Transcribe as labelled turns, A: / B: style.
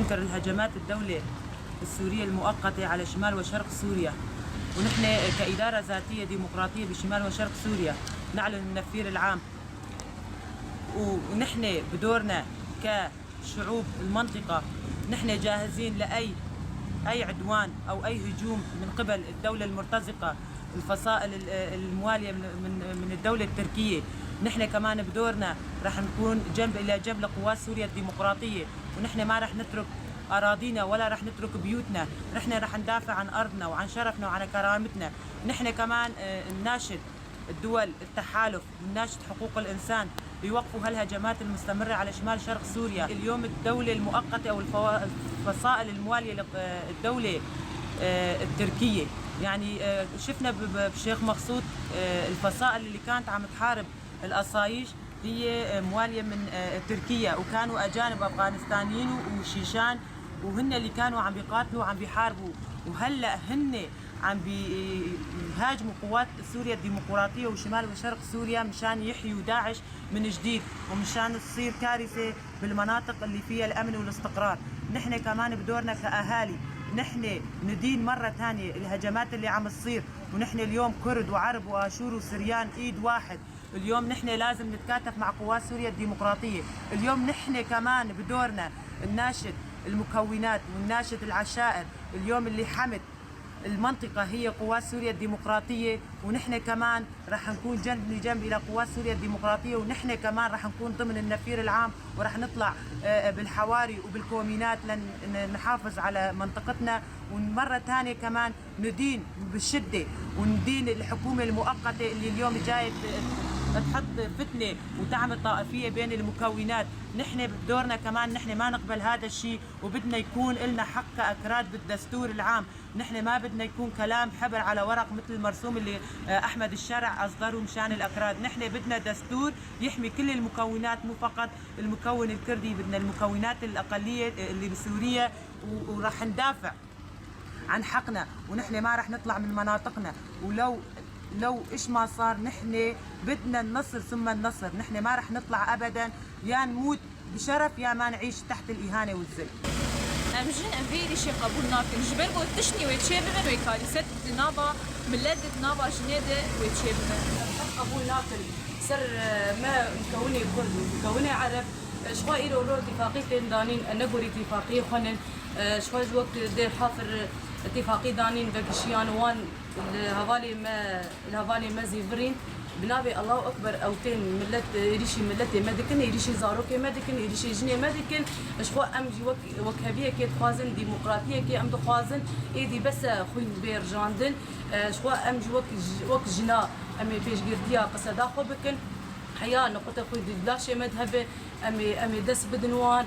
A: نستنكر الهجمات الدولة السورية المؤقتة على شمال وشرق سوريا، ونحن كإدارة ذاتية ديمقراطية بشمال وشرق سوريا نعلن النفير العام، ونحن بدورنا كشعوب المنطقة نحن جاهزين لأي عدوان أو أي هجوم من قبل الدولة المرتزقة، الفصائل الموالية من الدولة التركية. نحن كمان بدورنا رح نكون جنب إلى جنب لقوات سوريا الديمقراطية، ونحن ما رح نترك أراضينا ولا رح نترك بيوتنا، نحن رح ندافع عن أرضنا وعن شرفنا وعن كرامتنا. نحن كمان نناشد الدول التحالف ونناشد حقوق الإنسان يوقفوا هالهجمات المستمرة على شمال شرق سوريا. اليوم الدولة المؤقتة أو الفصائل الموالية للدولة التركية، يعني شفنا بشيخ مقصود الفصائل اللي كانت عم تحارب الأصايش هي موالية من تركيا، وكانوا أجانب أفغانستانيين وشيشان، وهن اللي كانوا عم بيقاتلوا وعم بيحاربوا، وهلأ هن عم بيهاجموا قوات سوريا الديمقراطية وشمال وشرق سوريا مشان يحيوا داعش من جديد، ومشان تصير كارثة بالمناطق اللي فيها الأمن والاستقرار. نحن كمان بدورنا كأهالي نحن ندين مرة ثانية الهجمات اللي عم تصير، ونحن اليوم كرد وعرب وآشور وسريان إيد واحد. اليوم نحن لازم نتكاتف مع قوات سوريا الديمقراطية. اليوم نحن كمان بدورنا نناشد المكونات ونناشد العشائر. اليوم اللي حمت المنطقة هي قوات سوريا الديمقراطية، ونحن كمان رح نكون جنب لجنب إلى قوات سوريا الديمقراطية، ونحن كمان رح نكون ضمن النفير العام، ورح نطلع بالحواري وبالكومينات لنحافظ على منطقتنا. ومرة ثانية كمان ندين بالشدة وندين الحكومة المؤقتة اللي اليوم جاية تحط فتنة وتعمل طائفية بين المكونات. نحن بدورنا كمان نحن ما نقبل هذا الشيء، وبدنا يكون لنا حق كأكراد بالدستور العام. نحن ما بدنا يكون كلام حبر على ورق مثل المرسوم اللي أحمد الشرع أصدره مشان الأكراد. نحن بدنا دستور يحمي كل المكونات، مو فقط المكون الكردي، بدنا المكونات الأقلية اللي بسوريا، وراح ندافع عن حقنا، ونحن ما راح نطلع من مناطقنا، ولو ايش ما صار نحن بدنا النصر ثم النصر. نحن ما راح نطلع ابدا، يا نموت بشرف يا ما نعيش تحت الاهانه والذل.
B: Em jin em vê êrişê qebûl nakin. Ji ber ku tiştî wê çêbibin wê karîset di nava milet di nava jinê de wê çêbibin.
C: Qebûl nakin ser me mkewnê Kurd û mkewnê Ereb ji xwe îro ro îtîfaqî tên danîn ne gorî îtîfaqiyê xwe nin ji xwe ji wek dêr hafir îtîfaqî danîn vekişiyan wan li hevalê me li hevalê me zîvirîn bi navê Allahu Ekber ew tên millet êrişî milletê me dikin êrişî zarokê me dikin êrişî jinê me dikin ji xwe em jî wek wekheviyekê dixwazin demokratiyekê em dixwazin êdî bes e xwîn bê rijandin ji xwe em jî wek wek jina em ê pêşgirtiya qiseda xwe bikin heya nuqte xwe di laşê me dihebe em ê em ê dest bidin wan.